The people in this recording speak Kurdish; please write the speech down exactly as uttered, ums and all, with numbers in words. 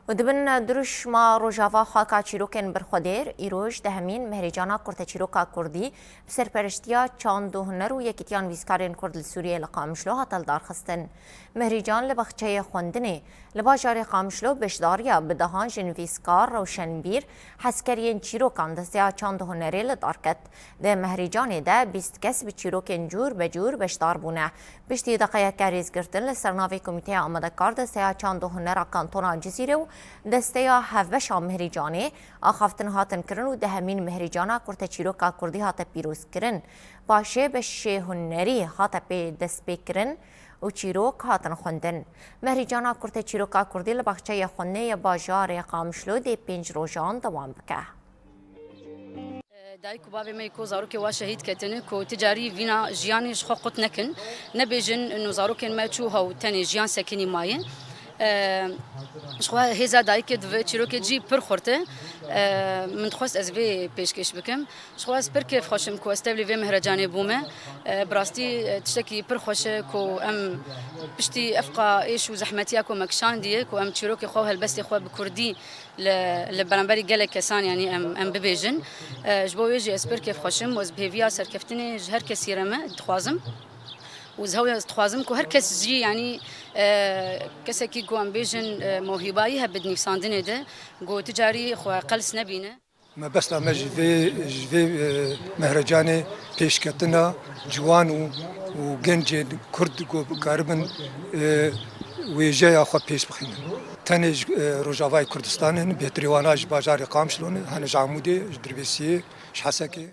Û dibin dirûşma Rojava xaka çîrokên birxwedêr, îroj dehemîn Mehrêcana Kurteçîroka Kurdî bi serpereştiya çand û huner û Yekîtiya Nivîskarên Kurd li Sûriyê li Qamişlo hate lidarxistin. Mehrêcan li baxçeyê xwendinê li bajarê Qamişlo beşdariya bi dehan ji nivîskar, rewşenbîr, hezkeriyên çîrokan desteya çand û hunerê li dar ket. Di Mehrêcanê de bîst kes bi çîrokên cûr be cûr beşdar bûne. Piştî deqeyeke rêzgirtin li ser navê Komîteya Amadekar Desteya Çand û Hunera Kantona Cizîrê û Desteya Hevbeşa Mehrîcanê axaftin hatin kirin û dehemîn Mehrîcana Kurteçîroka Kurdî hate pîrozkirin. Paşê beşê hunerî hate pê destpêkirin û çîrok hatin xwendin. Mehrîcana Kurteçîroka Kurdî li baxçeya xwendinê ya bajarê Qamişlo dê pênc rojan dewam bike. Dayik û bavê me ku zarokê wa şehîd ketine, ku ti carî vîna jiyanê ji xwe qut nekin, nebêjin ino zarokên me çû hew tenê jiyan sekinî maye. Ji xwe hêza dayikê di vê çîrokê cî pir xurt e. Min dixwest ez vê pêşkêş bikim. Ji xwe ez pir kêfxweş im ku ez tevlî vê mehrecanê bûme. Bi rastî tiştekî pir xweş e ku em piştî evqa êş û zehmetiya ku me kişandiye, ku em çîrokê xwe û helbestê xwe bi kurdî li, li beramberî gelek kesan, yanî em, em bibêjin. E, ji bo wê jî ez pir kêfxweş im û ez bi hêviya serkeftinê ji her kesî re me dixwazim. Û ez hew dixwazim ku her kes jî, yanî, e, kesekî ku em bêjin, e, mewhîbayî hebe di nivîsandinê de, ku ti carî xwe qels nebîne. Mebesta me ji vê, ji vê, e, mehrecanê pêşketina ciwan û, û gencên Kurd ku bikaribin, e, wêjeya xwe pêş bixînin. Tenê ji, e, Rojavayê Kurdistanê ne, bêhtirê wana ji bajarê Qamişlo ne, hene ji Amûdê, ji Dirbêsiyê, ji Hesekê.